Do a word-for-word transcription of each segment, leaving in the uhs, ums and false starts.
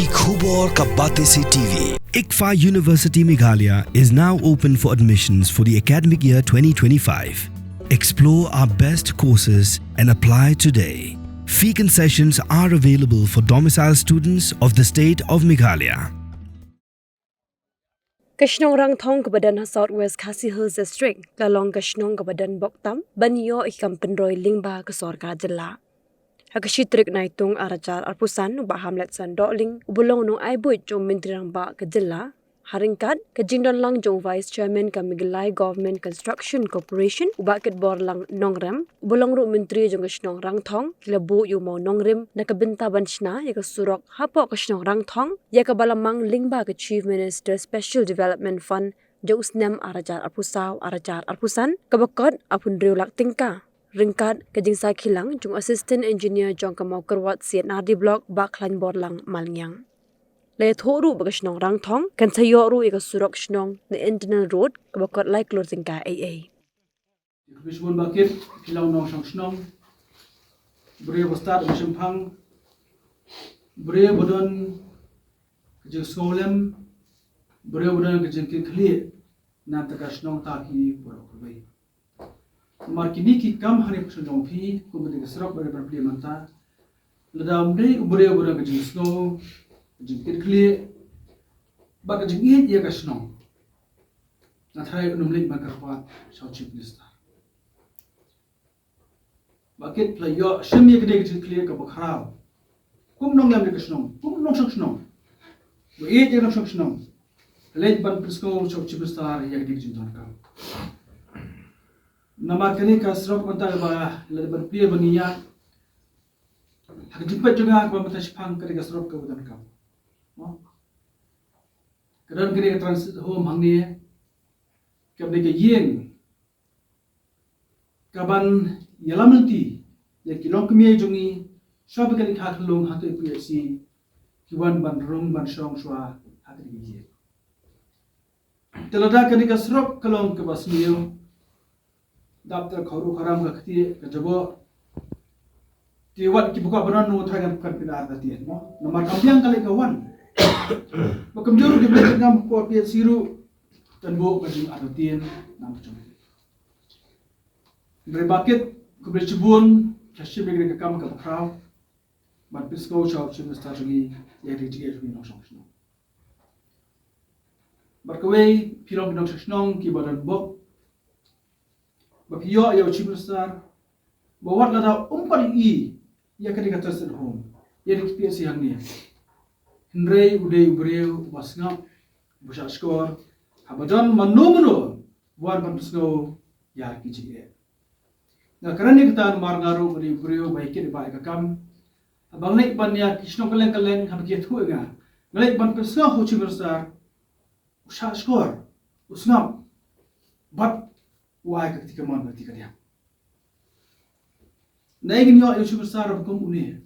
Khubor ka Batesi T V. ICFAI University Meghalaya is now open for admissions for the academic year twenty twenty-five. Explore our best courses and apply today. Fee concessions are available for domicile students of the state of Meghalaya. Ka shnong Rangthong kaba don ha South West Khasi Hills District ka long ka shnong kaba don bok tam ban ïoh ïa ki kam pynroi lyngba ka sorkar jylla. Ha ka shi tarik Naitung ar hajar arphew san, u Bah Hamletson Dohling, uba long u nongai buit jong u Myntri Rangbah ka jylla, ha ryngkat ka jingdon lang jong u Vice Chairman ka Meghalaya Government Construction Corporation, u Bah Kitborlang Nongrem, uba long ruh Myntri jong ka shnong Rangthong, ki la buh ïa u mawnongrim na ka bynta ban shna ïa ka surok hapoh ka shnong Rangthong, ïa kaba la mang lyngba ka Chief Minister Special Development Fund jong u snem ar hajar arphew saw ar hajar arphew san, kaba kot arphew hynriew lak tyngka, ryngkat ka jingsakhi lang jong u Assistant Engineer jong ka Mawkyrwat C and R D Block, Bah Khlainborlang Malngiang. La ïathuh ruh ba ka shnong Rangthong kan sa ïoh ruh ïa ka surok shnong ne internal road kaba kot lai klur tyngka ei ei. Ïa ka bishmon bakit, phi long nongshong shnong, briew ba stad ba shemphang, briew ba don ka jingsngewlem, briew ba don ka jingkitkhlieh na ka bynta ka shnong, ta ki baroh kawei. Namar kine ki kam hangne ha ka shnong jong phi, kum kane ka surok ba dang ban plie mynta, lada ym dei u briew ba don ka jingsngew, ka jingkitkhlieh bad ka jingïeit ïa ka shnong, nga tharai un ym leit ban kyrpad sha u Chief Minister. Bakit phi la ïoh shim ïa kane ka jingkitkhlieh kaba khraw kum nongïalam ïa ka shnong, kum nongshong shnong, ba ïeit ïa ka nongshong shnong, leit ban pynsngew sha u Chief Minister ïa kane ka jingdonkam? Namar kane ka surok mynta ba la dep ban plie ban ïa, ha ka jingpeit jong nga kaba mynta shipang, kane ka surok kaba donkam, mo? Ka don kane ka transit home hangne, kaba dei ka ïing kaban ïalam lynti ïa ki longkmie jong ngi, shuwa ba kin ïa kha khunlung ha ka P H C, ki wan ban rung ban shong shuwa ha kane ka ïing. Te lada kane ka surok ka long kaba sniew, dap te ka ruh ka ram, ka ktieh, ka jaboh, te wat kiba kwah ban wan ruh tharai kan pynartatien, mo? Namar kam biang ka leit ka wan. Ba kumjuh ruh kiba leit ngam hapoh P H C ruh kan buh ka jingartatien na ka jong. Hynrei bakit, khublei shibun, phi la shim ïa kane ka kam kaba khraw ban pynsngew sha u Chief Minister jong ngi ïa kane ka jingïeit jong ngi nongshong shnong. Bad kawei, phi long ki nongshong shnong kiba don bok ba phi ïoh ïa u Chief Minister ba wat lada um pat ïohi ïa kane ka transit home, ïa kane ka P H C hangne, hynrei u dei u briew uba sngap, uba shahshkor haba don mano mano ba wan ban pynsngew ïa ki jingeh. Nga kren ïa kata namar nga ruh nga dei u briew ba ïa kit ïa ba ïa ka kam. Haba nga leit ban ïa ki shnong kylleng kylleng, haba ki ïathuh ïa nga, nga leit ban pynsngew ha u Chief Minister, u shahshkor, u sngap, bad u ai ka kti kamon ka kti kadiang. Naei ngin ïoh ïa u Chief Minister ba kum une,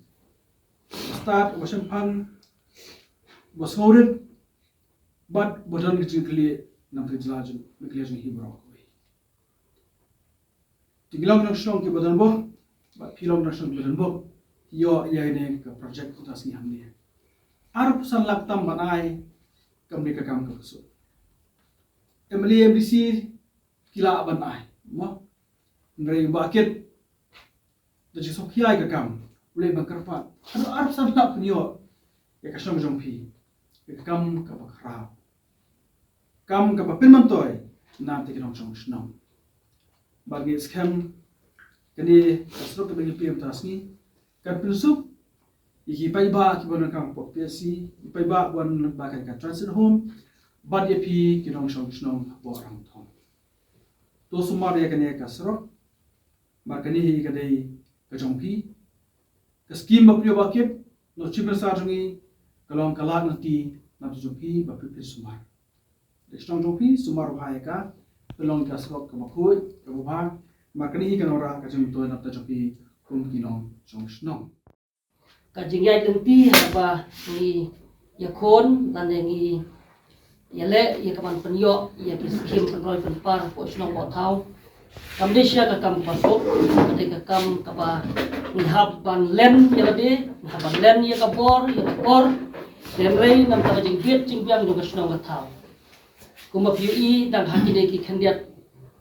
ba stad, ba shemphang, ba sngewrit, bad ba don ka jingkylli na ka jylla jong, na ka jylla jong hi baroh kawei. Te ngi long ki nongshong shnong kiba don bok, bad phi long ki nongshong shnong kiba don bok, ïoh ïa kane ka project uta sngi hangne. Arphew san lak tam ban ai, kam dei ka kam kaba suk. M L A, M D C ki lah ban ai, mo? Hynrei u Bah Kit, da jingsngewkhia ïa ka kam, u leit ban kyrpad. Haduh arphew san lak phin ïoh ïa ka shnong jong phi, ïa ka kam kaba khraw, kam kaba pynmyntoi na ka bynta ki nongshong shnong. Bad ngi skhem kane ka surok kaba ngi plie mynta ka sngi kan pynsuk ïa ki paidbah kiba don hapoh P H C, ki paidbah ba don hapoh ka transit home, bad ïa phi ki nongshong shnong hapoh Rangthong. To sumar ïa kane ka surok, namar kane hi ka dei ka jong phi. Ka skim ba phi ïoh, Bah Kit, na u Chief Minister jong ngi, ka long ka lad lynti na ka bynta jong phi ba phi, phin sumar. Ka shnong jong phi, sumar bha ïa ka, pynlong ka surok kaba khuid, kaba bha, namar kane hi kan wanrah ka jingmyntoi na ka bynta jong phi kum ki nongshong shnong. Ka jingïaid lynti haba ngi ïakhun lane ngi ïaleh ïa ka ban pynïoh ïa ki skim pynroi pynpar hapoh shnong hapoh thaw, kam dei shisha ka kam kaba suk, ka dei ka kam kaba ngi hap ban len ïa lade, ngi hap ban len ïa ka bor, ïa ka kor, Hynrei namar ka jingbit jingbiang jong ka shnong ka thaw, kumba phi ïohi, dang ha kine ki khyndiat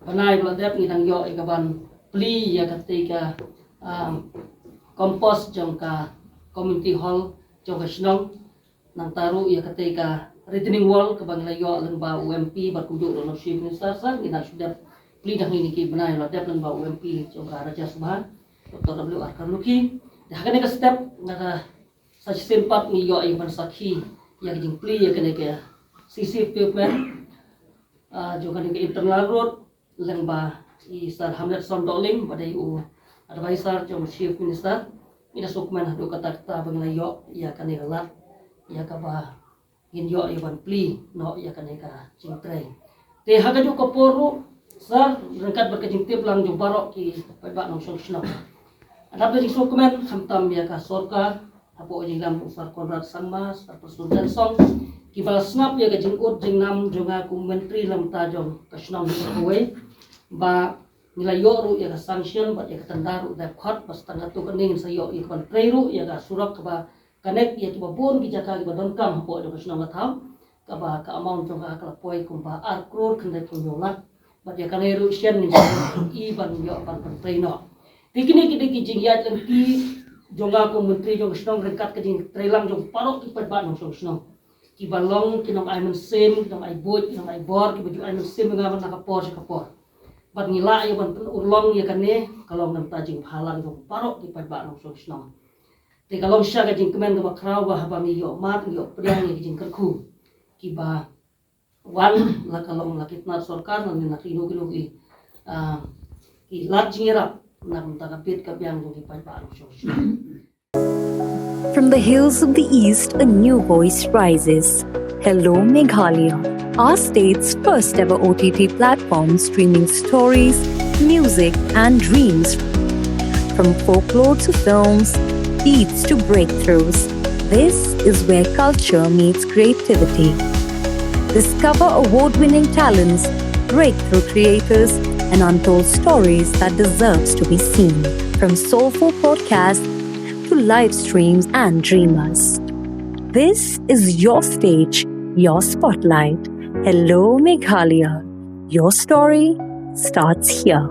bnai ba la dep ngi dang ïoh ïa ka ban plie ïa katei ka, um, compost jong ka community hall jong ka shnong. Nangta ruh ïa katei ka retaining wall kaba ngi la ïoh lyngba u M P bad kumjuh ruh u Chief Minister, sa ngi dang shu dep plie dang ha kine ki bnai ba la dep lyngba u M P jong ka Rajya Sabha, Doctor W R Kharlukhi. Te ha kane ka step nga da sa shisien pat ngi ïoh ïa ka ban sakhi ïa ka jingplie ïa kane ka C C pavement, ah, jong kane ka internal road, lyngba i Sir Hamletson Dohling ba dei u advisor jong u Chief Minister. Ngi da sngewkmen haduh katta katta ba ngi la ïoh ïa kane ka lad, ïa kaba ngin ïoh ïa ban plie noh ïa kane ka jingtrei. Te ha kajuh ka por ruh, Sir, ryngkat bad ka jingtip lang jong baroh ki paidbah nongshong shnong, nga da sngewkmen khamtam ïa ka sorkar hapoh ka jingïalam u Sir Conrad Sangma, Sir Prestone Tynsong, kiba la sngap ïa ka jingud jingnam jong nga kum u Myntri na ka bynta jong ka shnong kawei, ba ngi la ïoh ruh ïa ka sanction bad ïa ka tender ruh dep khot, bad tang katto katne ngin sa ïoh ïa ka ban trei ruh ïa ka surok kaba connect ïa kiba bun ki jaka kiba donkam hapoh jong ka shnong ka thaw, kaba ka amount jong ka ka la poi kumba ar klur khyndai phew hynñiew lak. Bad ïa kane ruh shen ngin sa ïoh ban ïoh ban pyntrei noh. Te kine ki dei ki jingïaid lynti jong nga kum u Myntri jong ka shnong ryngkat ka jingtrei lang jong baroh ki paidbah nongshong shnong, kiba long ki nongai mynsiem, ki nongai buit, ki nongai bor, kiba ju ai mynsiem ïa nga na ka por sha ka por. Bad ngi lah ïa ban pynurlong ïa kane, ka long na ka bynta jingbhalang jong baroh ki paidbah nongshong shnong. Te ka long shisha ka jingkmen kaba khraw ba haba ngi ïoh mad, ngi ïoh pdiang ïa ki jingkyrkhu kiba wan la ka long la ki tnat sorkar, lane na kino kino ki, ah, ki lad jingïarap na ka bynta ka bit ka biang jong ki paidbah nongshong shnong. From the hills of the East, a new voice rises. Hello Meghalaya, our state's first ever O T T platform streaming stories, music, and dreams. From folklore to films, beats to breakthroughs, this is where culture meets creativity. Discover award winning talents, breakthrough creators, and untold stories that deserves to be seen. From soulful podcasts to live streams and dreamers, this is your stage, your spotlight. Hello Meghalaya, your story starts here.